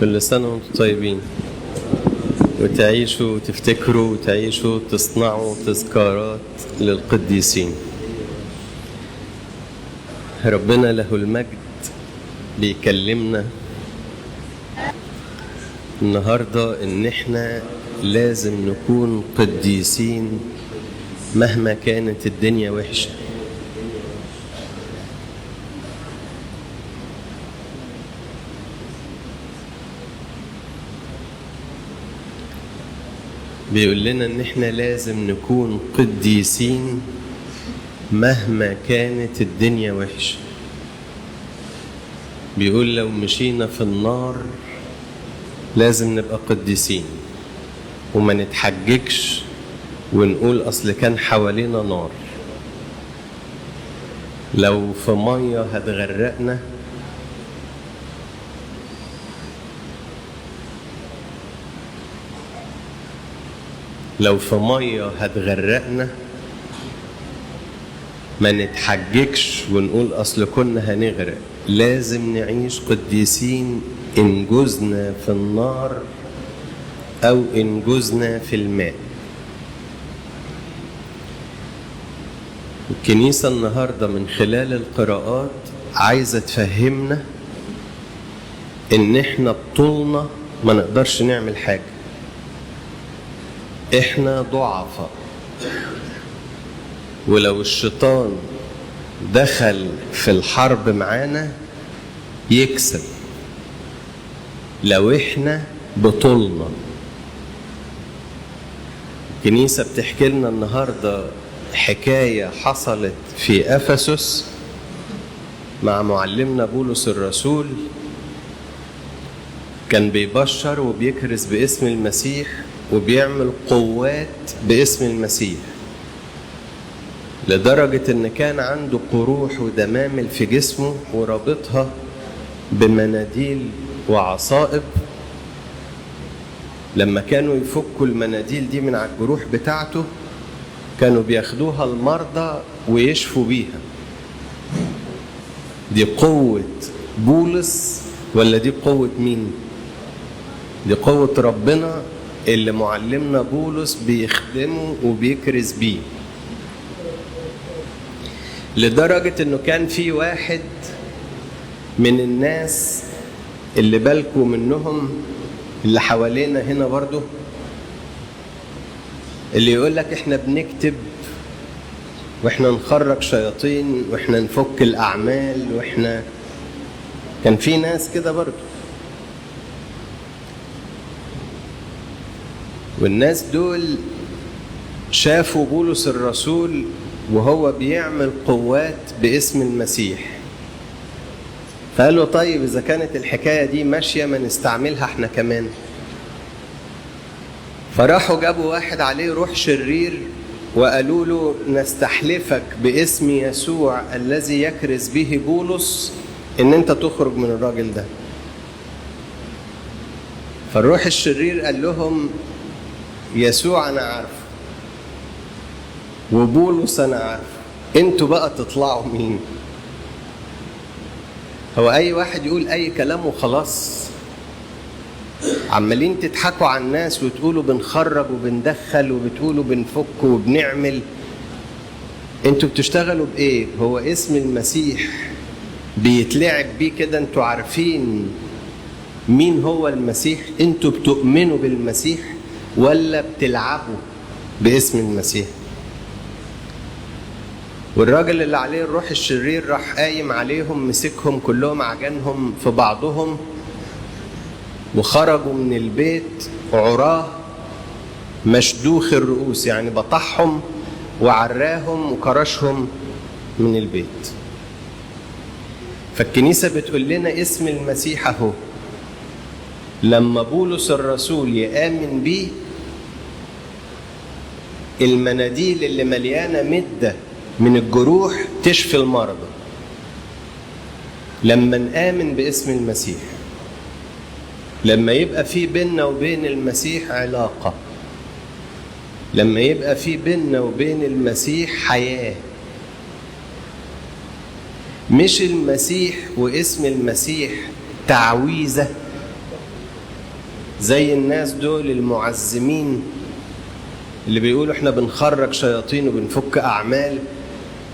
كل سنة وانتم طيبين، وتعيشوا وتفتكروا وتعيشوا تصنعوا تذكارات للقديسين. ربنا له المجد بيكلمنا النهاردة إن إحنا لازم نكون قديسين مهما كانت الدنيا وحشة. بيقول لنا إن إحنا لازم نكون قديسين مهما كانت الدنيا وحشة. بيقول لو مشينا في النار لازم نبقى قديسين وما نتحججش ونقول أصل كان حوالينا نار. لو في مية هتغرقنا لو في مية هتغرقنا ما نتحججش ونقول أصل كنا هنغرق. لازم نعيش قديسين إن جزنا في النار أو إن جزنا في الماء. الكنيسة النهاردة من خلال القراءات عايزة تفهمنا إن إحنا بطولنا ما نقدرش نعمل حاجة، إحنا ضعفاء، ولو الشيطان دخل في الحرب معانا يكسب لو إحنا بطولنا. الكنيسة بتحكي لنا النهاردة حكاية حصلت في أفسس مع معلمنا بولس الرسول. كان بيبشر وبيكرز باسم المسيح وبيعمل قوات باسم المسيح، لدرجة إن كان عنده قروح ودمامل في جسمه ورابطها بمناديل وعصائب. لما كانوا يفكوا المناديل دي من على الجروح بتاعته كانوا بياخدوها المرضى ويشفوا بيها. دي قوة بولس ولا دي قوة مين؟ دي قوة ربنا اللي معلمنا بولس بيخدمه وبيكرز بيه. لدرجة انه كان في واحد من الناس اللي بالكوا منهم اللي حوالينا هنا برضو، اللي يقولك احنا بنكتب واحنا نخرج شياطين واحنا نفك الاعمال واحنا، كان في ناس كده برضو. والناس دول شافوا بولس الرسول وهو بيعمل قوات باسم المسيح، فقالوا طيب إذا كانت الحكاية دي ماشية ما نستعملها احنا كمان. فراحوا جابوا واحد عليه روح شرير وقالوا له نستحلفك باسم يسوع الذي يكرز به بولس إن أنت تخرج من الراجل ده. فالروح الشرير قال لهم يسوع أنا عارفه وبولس أنا عارفه، أنتوا بقى تطلعوا مين؟ هو أي واحد يقول أي كلام وخلاص؟ عمالين تضحكوا على الناس وتقولوا بنخرج وبندخل وبتقولوا بنفك وبنعمل. انتوا بتشتغلوا بإيه؟ هو اسم المسيح بيتلعب بيه كده؟ انتوا عارفين مين هو المسيح؟ انتوا بتؤمنوا بالمسيح ولا بتلعبوا باسم المسيح؟ والراجل اللي عليه الروح الشرير راح قايم عليهم، مسكهم كلهم، عجنهم في بعضهم، وخرجوا من البيت عراه مشدوخ الرؤوس، يعني بطحهم وعراهم وكرشهم من البيت. فالكنيسة بتقول لنا اسم المسيح اهو، لما بولس الرسول يآمن بيه المناديل اللي مليانة مدة من الجروح تشفي المرضى. لما نآمن باسم المسيح، لما يبقى في بيننا وبين المسيح علاقة، لما يبقى في بيننا وبين المسيح حياة، مش المسيح واسم المسيح تعويذة زي الناس دول المعزمين اللي بيقولوا احنا بنخرج شياطين وبنفك اعمال،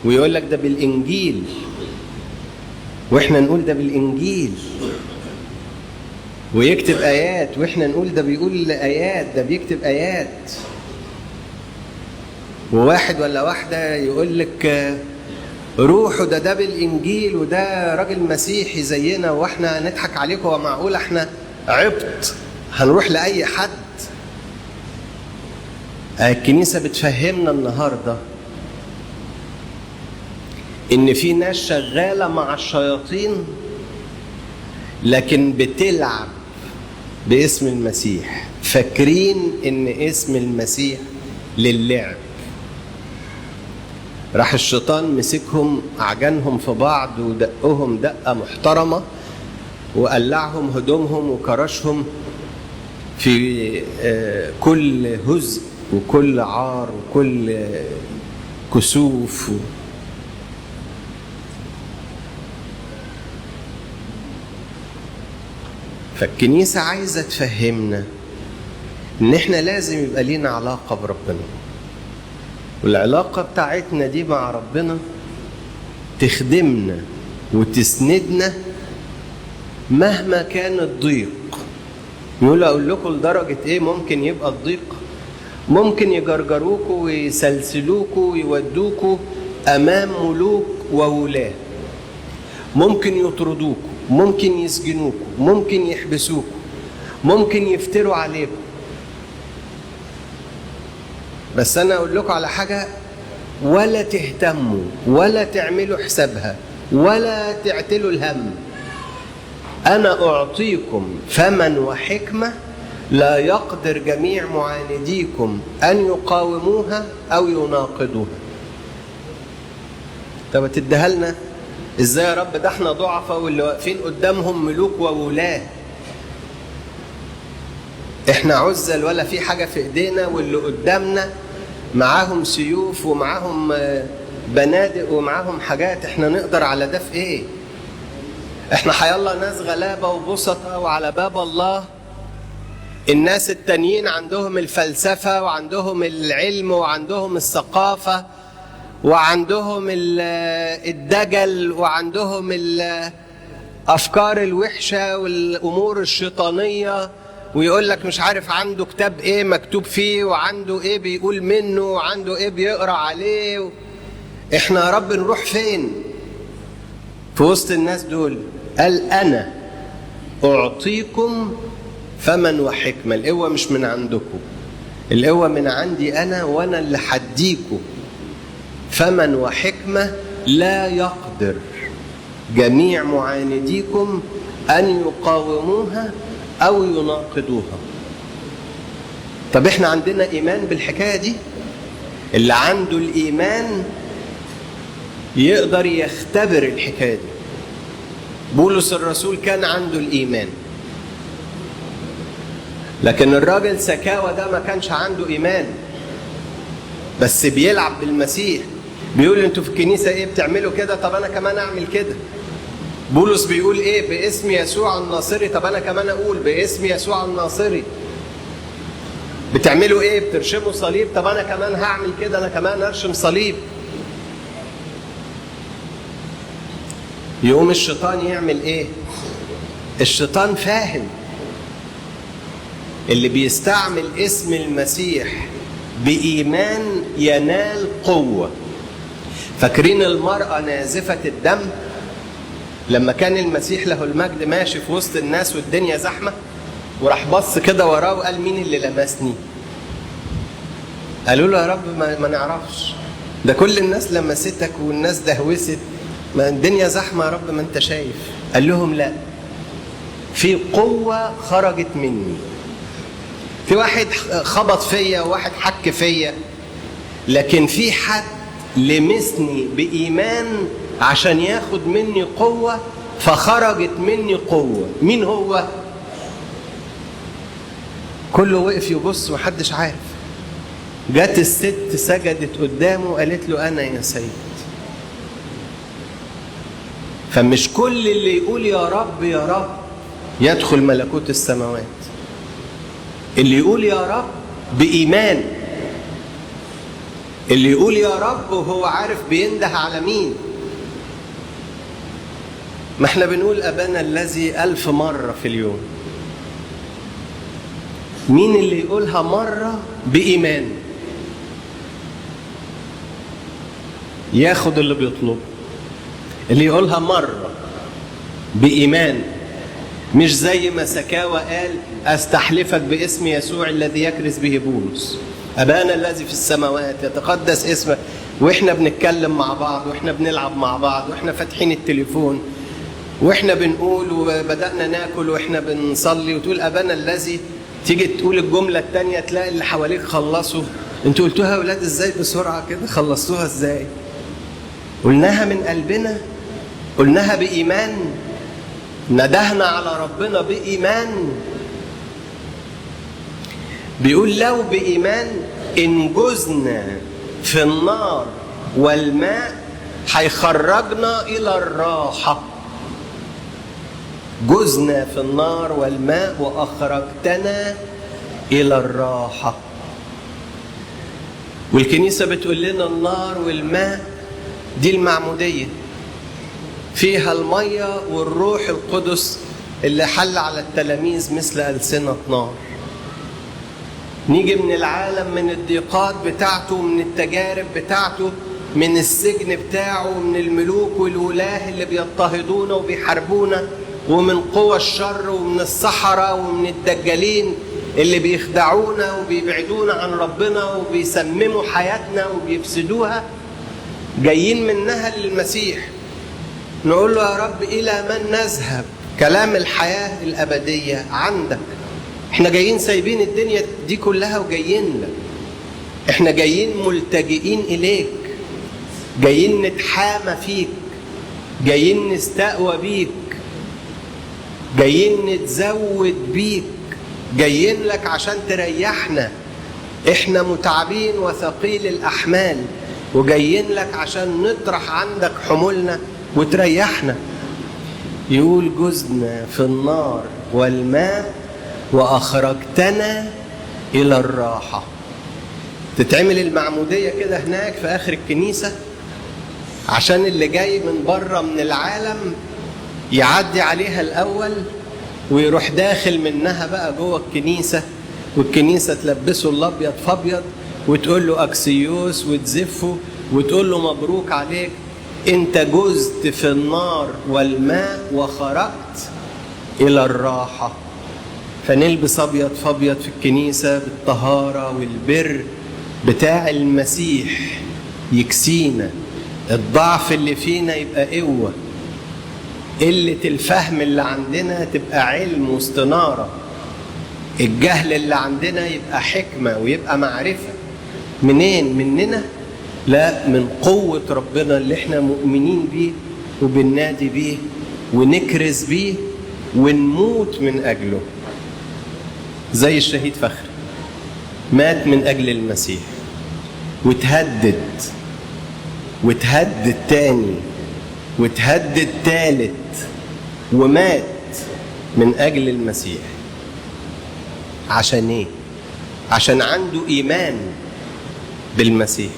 ويقول لك ده بالانجيل، واحنا نقول ده بالانجيل، ويكتب ايات واحنا نقول ده بيقول ايات، ده بيكتب ايات. وواحد ولا واحدة يقول لك روحوا ده بالانجيل، وده راجل مسيحي زينا، واحنا نضحك عليكم، ومعقول احنا عبط هنروح لاي حد؟ الكنيسة بتفهمنا النهارده ان في ناس شغالة مع الشياطين لكن بتلعب باسم المسيح، فاكرين ان اسم المسيح للعب. راح الشيطان مسكهم عجنهم في بعض ودقهم دقة محترمة وقلعهم هدومهم وكرشهم في كل هزء وكل عار وكل كسوف. فالكنيسة عايزة تفهمنا ان احنا لازم يبقى لينا علاقة بربنا، والعلاقة بتاعتنا دي مع ربنا تخدمنا وتسندنا مهما كان الضيق. يقول اقول لكم لدرجة ايه ممكن يبقى الضيق؟ ممكن يجرجروكوا ويسلسلوكوا ويودوكوا امام ملوك وولاة، ممكن يطردوكوا، ممكن يسجنوكوا، ممكن يحبسوكوا، ممكن يفتروا عليكم. بس انا اقول لكم على حاجة، ولا تهتموا ولا تعملوا حسابها ولا تعتلوا الهم. انا اعطيكم فما وحكمة لا يقدر جميع معانديكم ان يقاوموها او يناقضوها. طب تديها لنا ازاي يا رب؟ ده احنا ضعفاء واللي واقفين قدامهم ملوك وولاة، احنا عزل ولا في حاجة في ايدينا، واللي قدامنا معاهم سيوف ومعاهم بنادق ومعاهم حاجات، احنا نقدر على ده في ايه؟ احنا حيالله ناس غلابة وبسطة وعلى باب الله. الناس التانيين عندهم الفلسفة وعندهم العلم وعندهم الثقافة وعندهم الدجل وعندهم الأفكار الوحشة والأمور الشيطانية، ويقول لك مش عارف عنده كتاب ايه مكتوب فيه، وعنده ايه بيقول منه، وعنده ايه بيقرأ عليه. احنا يا رب نروح فين في وسط الناس دول؟ قال انا اعطيكم فمن وحكمة. القوة مش من عندكم، القوة من عندي انا، وانا اللي حديكم فمن وحكمة لا يقدر جميع معانديكم ان يقاوموها أو يناقضوها. طب إحنا عندنا إيمان بالحكاية دي؟ اللي عنده الإيمان يقدر يختبر الحكاية دي. بولس الرسول كان عنده الإيمان، لكن الراجل سكاوى ده ما كانش عنده إيمان، بس بيلعب بالمسيح. بيقول انتوا في الكنيسة إيه بتعملوا كده؟ طب أنا كمان أعمل كده. بولس بيقول ايه؟ باسم يسوع الناصري. طب انا كمان اقول باسم يسوع الناصري. بتعملوا ايه؟ بترشموا صليب. طب انا كمان هعمل كده، انا كمان ارشم صليب. يقوم الشيطان يعمل ايه؟ الشيطان فاهم اللي بيستعمل اسم المسيح بإيمان ينال قوة. فاكرين المرأة نازفة الدم لما كان المسيح له المجد ماشي في وسط الناس والدنيا زحمة، وراح بص كده وراه وقال مين اللي لمسني؟ قالوا له يا رب ما نعرفش، ده كل الناس لمستك والناس دهوست، ما الدنيا زحمة يا رب ما انت شايف. قال لهم لا، في قوة خرجت مني، في واحد خبط فيا وواحد حك فيا، لكن في حد لمسني بإيمان عشان ياخد مني قوة، فخرجت مني قوة. مين هو؟ كله وقف يبص محدش عارف. جت الست سجدت قدامه وقالت له أنا يا سيد. فمش كل اللي يقول يا رب يا رب يدخل ملكوت السماوات. اللي يقول يا رب بإيمان، اللي يقول يا رب وهو عارف بينده على مين. ما احنا بنقول أبانا الذي 1000 مرة في اليوم. مين اللي يقولها مرة بإيمان ياخد اللي بيطلبه؟ اللي يقولها مرة بإيمان، مش زي ما سكاوى قال أستحلفك باسم يسوع الذي يكرز به بولس، أبانا الذي في السماوات يتقدس اسمك. وإحنا بنتكلم مع بعض، وإحنا بنلعب مع بعض، وإحنا فاتحين التليفون، وإحنا بنقول وبدأنا ناكل، وإحنا بنصلي، وتقول أبانا الذي، تيجي تقول الجملة التانية تلاقي اللي حواليك خلصوا. انتوا قلتوها يا ولاد ازاي بسرعة كده؟ خلصتوها ازاي؟ قلناها من قلبنا، قلناها بإيمان، ندهنا على ربنا بإيمان. بيقول لو بإيمان إن جزنا في النار والماء هيخرجنا إلى الراحة. جزنا في النار والماء وأخرجتنا إلى الراحة. والكنيسة بتقول لنا النار والماء دي المعمودية، فيها المية والروح القدس اللي حل على التلاميذ مثل ألسنة نار. نيجي من العالم، من الضيقات بتاعته، من التجارب بتاعته، من السجن بتاعه، من الملوك والولاة اللي بيضطهدونا وبيحاربونا، ومن قوى الشر، ومن السحرة، ومن الدجالين اللي بيخدعونا وبيبعدونا عن ربنا وبيسمموا حياتنا وبيفسدوها، جايين منها للمسيح نقول له يا رب إلى من نذهب؟ كلام الحياة الأبدية عندك. احنا جايين سايبين الدنيا دي كلها وجايين لك، احنا جايين ملتجئين إليك، جايين نتحامى فيك، جايين نستقوى بيك، جايين نتزود بيك، جايين لك عشان تريحنا. احنا متعبين وثقيل الأحمال، وجايين لك عشان نطرح عندك حمولنا وتريحنا. يقول جزنا في النار والماء وأخرجتنا إلى الراحة. تتعمل المعمودية كده هناك في آخر الكنيسة عشان اللي جاي من بره من العالم يعدي عليها الأول ويروح داخل منها بقى جوه الكنيسة، والكنيسة تلبسه الأبيض فأبيض وتقول له أكسيوس وتزفه وتقول له مبروك عليك، أنت جزت في النار والماء وخرجت إلى الراحة. فنلبس أبيض فأبيض في الكنيسة بالطهارة والبر بتاع المسيح يكسينا، الضعف اللي فينا يبقى قوة، قلة الفهم اللي عندنا تبقى علم واستنارة، الجهل اللي عندنا يبقى حكمة ويبقى معرفة. منين؟ مننا؟ لا، من قوة ربنا اللي احنا مؤمنين بيه وبننادي بيه ونكرز بيه ونموت من أجله، زي الشهيد فخري مات من أجل المسيح وتهدد وتهدد تاني وتهدد تالت ومات من أجل المسيح. عشان ايه؟ عشان عنده إيمان بالمسيح.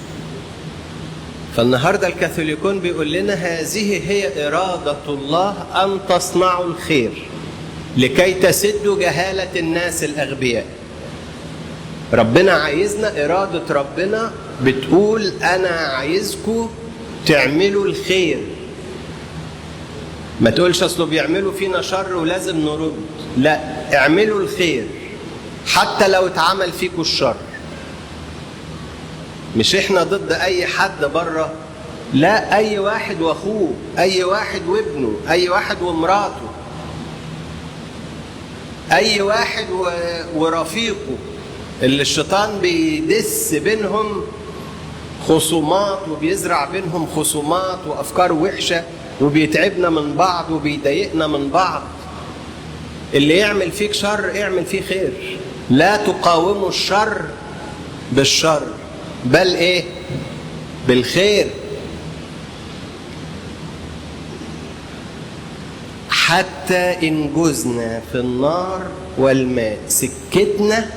فالنهاردة الكاثوليكون بيقول لنا هذه هي إرادة الله، أن تصنعوا الخير لكي تسدوا جهالة الناس الأغبياء. ربنا عايزنا، إرادة ربنا بتقول أنا عايزكم تعملوا الخير. ما تقولش أصله بيعملوا فينا شر ولازم نرد، لا، اعملوا الخير حتى لو اتعمل فيكم الشر. مش احنا ضد اي حد بره، لا، اي واحد واخوه، اي واحد وابنه، اي واحد ومراته، اي واحد ورفيقه اللي الشيطان بيدس بينهم خصومات وبيزرع بينهم خصومات وافكار وحشه وبيتعبنا من بعض وبيضايقنا من بعض. اللي يعمل فيك شر اعمل فيه خير، لا تقاوموا الشر بالشر بل ايه؟ بالخير. حتى إن جزنا في النار والماء، سكتنا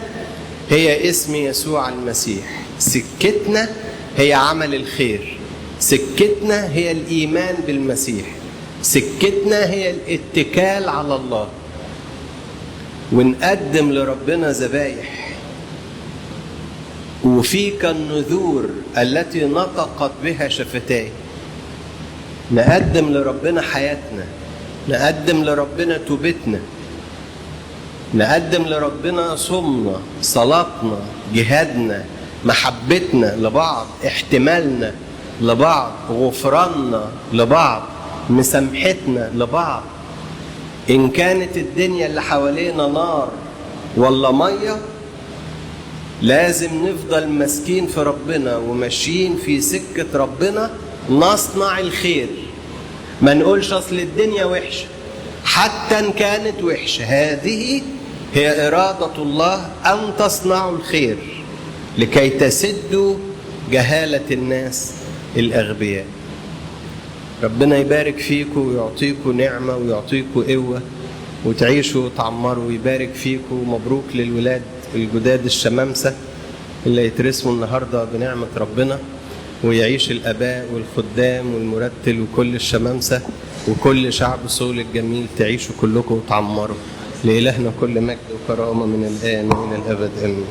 هي اسم يسوع المسيح. سكتنا هي عمل الخير، سكتنا هي الإيمان بالمسيح، سكتنا هي الاتكال على الله، ونقدم لربنا ذبايح. وفيك النذور التي نطقت بها شفتاي. نقدم لربنا حياتنا، نقدم لربنا توبتنا، نقدم لربنا صومنا، صلاتنا، جهادنا، محبتنا لبعض، احتمالنا لبعض، غفراننا لبعض، مسامحتنا لبعض. إن كانت الدنيا اللي حوالينا نار ولا مية، لازم نفضل ماسكين في ربنا وماشيين في سكة ربنا، نصنع الخير. ما نقولش أصل الدنيا وحشة، حتى إن كانت وحشة هذه هي إرادة الله أن تصنعوا الخير لكي تسدوا جهالة الناس الأغبياء. ربنا يبارك فيكم ويعطيكم نعمة ويعطيكم قوة وتعيشوا وتعمروا ويبارك فيكم. مبروك للولاد الجداد الشمامسة اللي يترسموا النهاردة بنعمة ربنا، ويعيش الآباء والخدام والمرتل وكل الشمامسة وكل شعب سول الجميل. تعيشوا كلكم وتعمروا. لإلهنا كل مجد وكرامة من الآن وإلى الأبد، آمين.